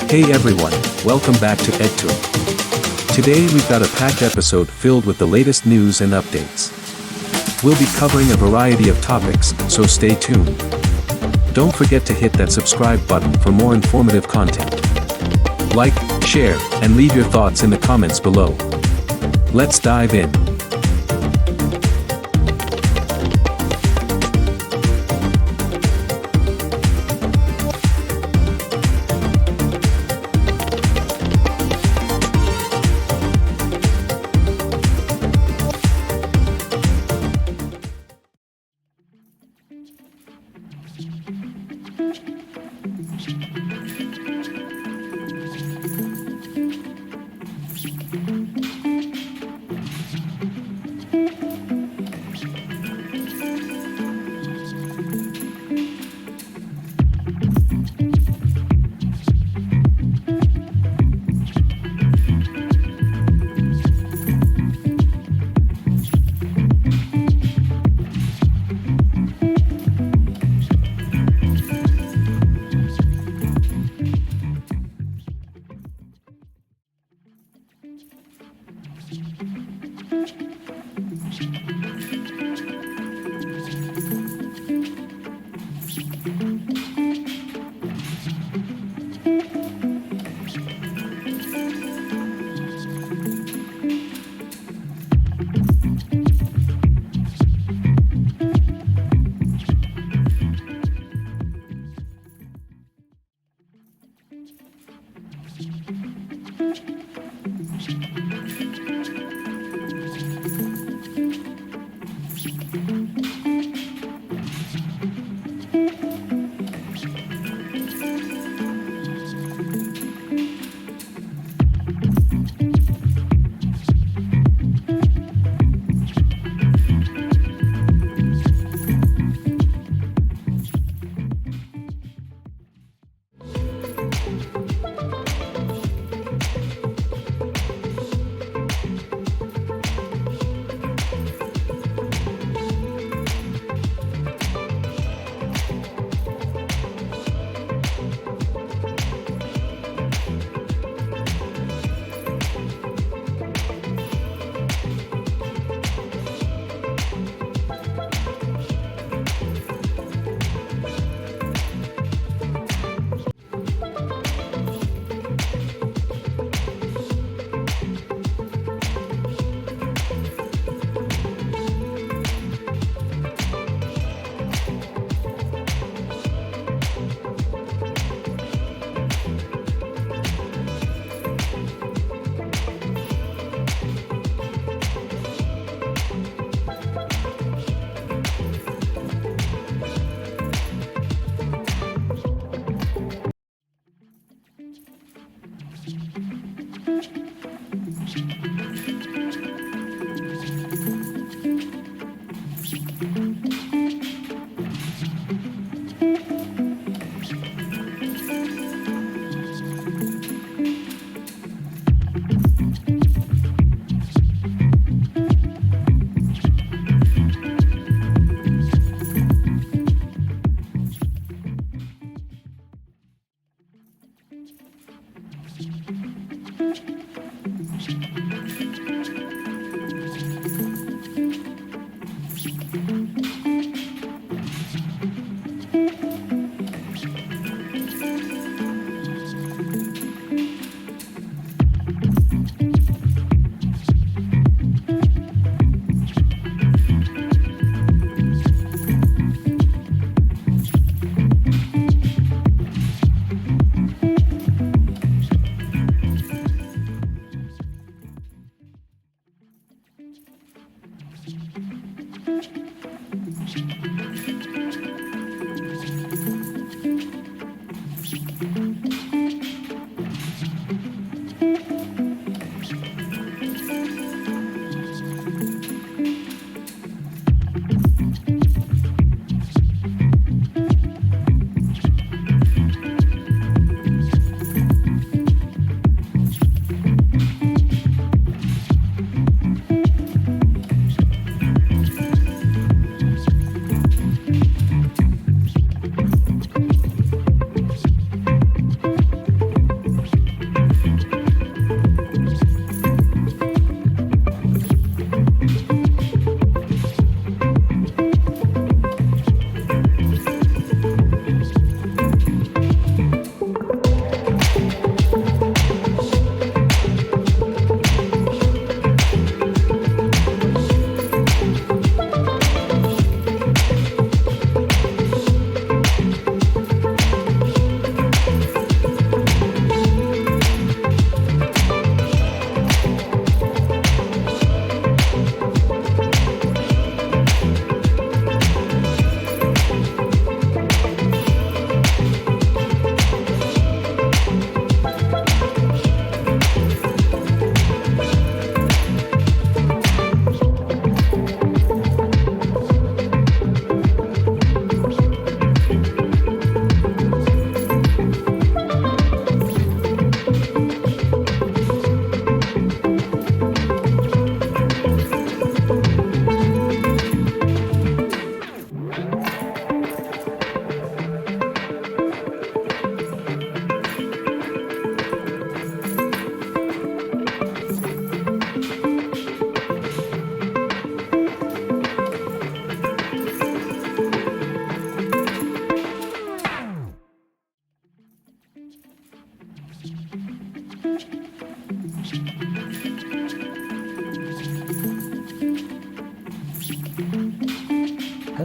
Hey everyone, welcome back to EdTour. Today we've got a packed episode filled with the latest news and updates. We'll be covering a variety of topics, so stay tuned. Don't forget to hit that subscribe button for more informative content. Like, share, and leave your thoughts in the comments below. Let's dive in.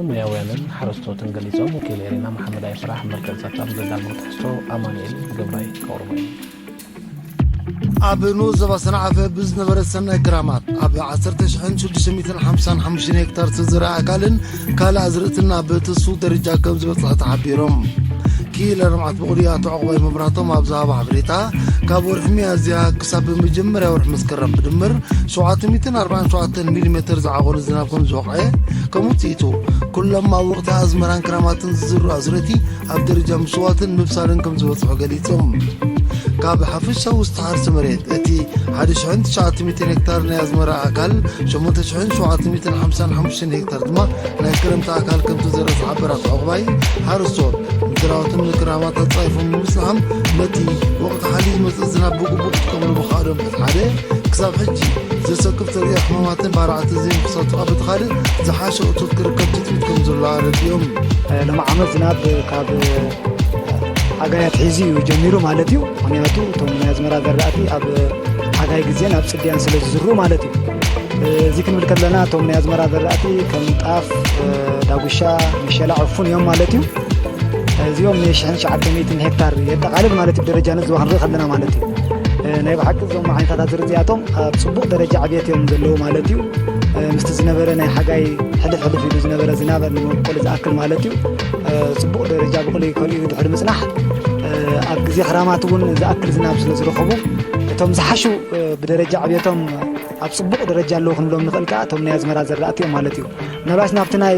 ሞያውያንን ሓረስቶትን ገሊጾም። ወኪል ኤሪና መሓመድ ኣይፍራሕ መርገጻት ኣብ ዘዳለዎ ትሕዝቶ ኣማኑኤል ገብራይ ከቕርቦ እዩ። ኣብ ንኡስ ዞባ ሰንዓፈ ብዝነበረ ሰናይ ክራማት ኣብ ዓሰርተ ሽሕን ሽዱሽተ ሚእትን ሓምሳን ሓሙሽተን ሄክታር ዝተዘርኣ ኣካልን ካልእ ኣዝርእትን ኣብ ትስፉው ደረጃ ከም ዝበጽሐ ተሓቢሮም። ክኢላ ልምዓት ብቑሊ ኣቶ ዑቕባይ መብራህቶም ኣብ ዝሃቦ ሓበሬታ፣ ካብ ወርሒ ሚያዝያ ክሳብ መጀመርያ ወርሒ መስከረም ብድምር ሸውዓተ ሚእትን ኣርባዓን ሸውዓተን ሚሊሜተር ዝዓቖነ ዝናብ ከም ዝወቕዐ፣ ከም ውጽኢቱ ኩሎም ኣብ ወቕቲ ኣዝመራን ክራማትን ዝዝርኡ ኣዝርእቲ ኣብ ደረጃ ምሽዋትን ምብሳልን ከም ዝበጽሑ ገሊጾም። ካብ ሓፈሻዊ ውስጥ ሓርሲ መሬት እቲ ሓደ ሽሕን ትሽዓተ ሚእትን ሄክታር ናይ ኣዝመራ ኣካል፣ ሸሞንተ ሽሕን ሸውዓተ ሚእትን ሓምሳን ሓሙሽተን ሄክታር ድማ ናይ ክረምቲ ኣካል ከም ዝተዘርአ ዝሓበረ ኣቶ ዑቕባይ፣ ሓረስቶት ንዝራእቶም ንክራማት ኣጻይፎም ንምብጽሖም ነቲ ወቕቲ ሓልዩ ዝመጽእ ዝናብ ብግቡእ ክጥቀምሉ ምኽኣሎም በቲ ሓደ፣ ክሳብ ሕጂ ዘሰክፍ ተርእዮ ሕማማትን ባርዕትን ዘይምኽሳቱ ኣብ በቲ ካልእ ዝሓሸ እቶት ክርከብ ትጽቢት ከም ዘሎ ኣረዲኦም። ሎሚ ዓመት ዝናብ ካብ ሓጋይ ኣትሒዙ እዩ ጀሚሩ ማለት እዩ። ምኽንያቱ እቶም ናይ ኣዝመራ ዘራእቲ ኣብ ሓጋይ ግዜን ኣብ ጽድያን ስለ ዝዝርኡ ማለት እዩ። እዚ ክንብል ከለና እቶም ናይ ኣዝመራ ዘራእቲ ከም ጣፍ፣ ዳጉሻ፣ መሸላ፣ ዕፉን እዮም ማለት እዩ። እዚኦም ንሽሕን ትሽዓተ ሚእትን ሄክታር የጠቓልል ማለት እዩ። ብደረጃ ንዝባ ክንርኢ ከለና ማለት እዩ። ናይ ብሓቂ እዞም ዓይነታት ኣዝርእቲ እዚኣቶም ኣብ ጽቡቕ ደረጃ ዕብየት እዮም ዘለዉ ማለት እዩ። ምስቲ ዝነበረ ናይ ሓጋይ ሕልፍ ሕልፍ ኢሉ ዝነበረ ዝናብ ንምብቆል ዝኣክል ማለት እዩ። ጽቡቕ ደረጃ ብቑሊ ከርእዩ ድሕሪ ምጽናሕ፣ ኣብ ግዜ ክራማት እውን ዝኣክል ዝናብ ስለ ዝረኸቡ፣ እቶም ዝሓሹ ብደረጃ ዕብየቶም ኣብ ጽቡቕ ደረጃ ኣለዉ ክንብሎም ንኽእል ከኣ እቶም ናይ ኣዝመራ ዘራእቲ እዮም ማለት እዩ። ምናልባት ናብቲ ናይ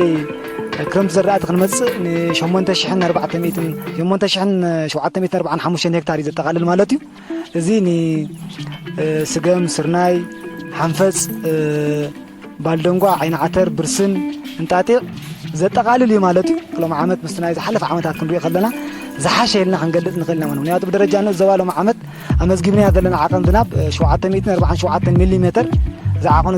ክረምቲ ዘራእቲ ክንመጽእ ንሸሞንተ ሽሕን ኣርባዕተ ሚእትን፣ ሸሞንተ ሽሕን ሸውዓተ ሚእትን ኣርባዓን ሓሙሽተን ሄክታር እዩ ዘጠቓልል ማለት እዩ። እዚ ንስገም፣ ስርናይ፣ ሓንፈጽ፣ ባልደንጓ፣ ዓይኒ ዓተር፣ ብርስን፣ እንጣጢዕ ዘጠቓልል እዩ ማለት እዩ። ሎሚ ዓመት ምስቲ ናይ ዝሓለፈ ዓመታት ክንሪኦ ከለና ዝሓሸ ኢልና ክንገልጽ ንኽእል ኢና ማለት እዩ። ምኽንያቱ ብደረጃ ንኡስ ዞባ ሎሚ ዓመት ኣመዝጊብናዮ ዘለና ዓቐን ዝናብ ሸውዓተ ሚእትን ኣርባዓን ሸውዓተን ሚሊ ሜተር ዝዓቐኑ።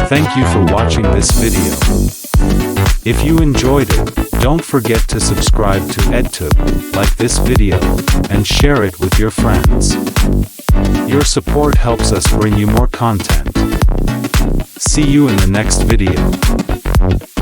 Thank you for watching this video. If you enjoyed it, don't forget to subscribe to EdTube, like this video, and share it with your friends. Your support helps us bring you more content. See you in the next video.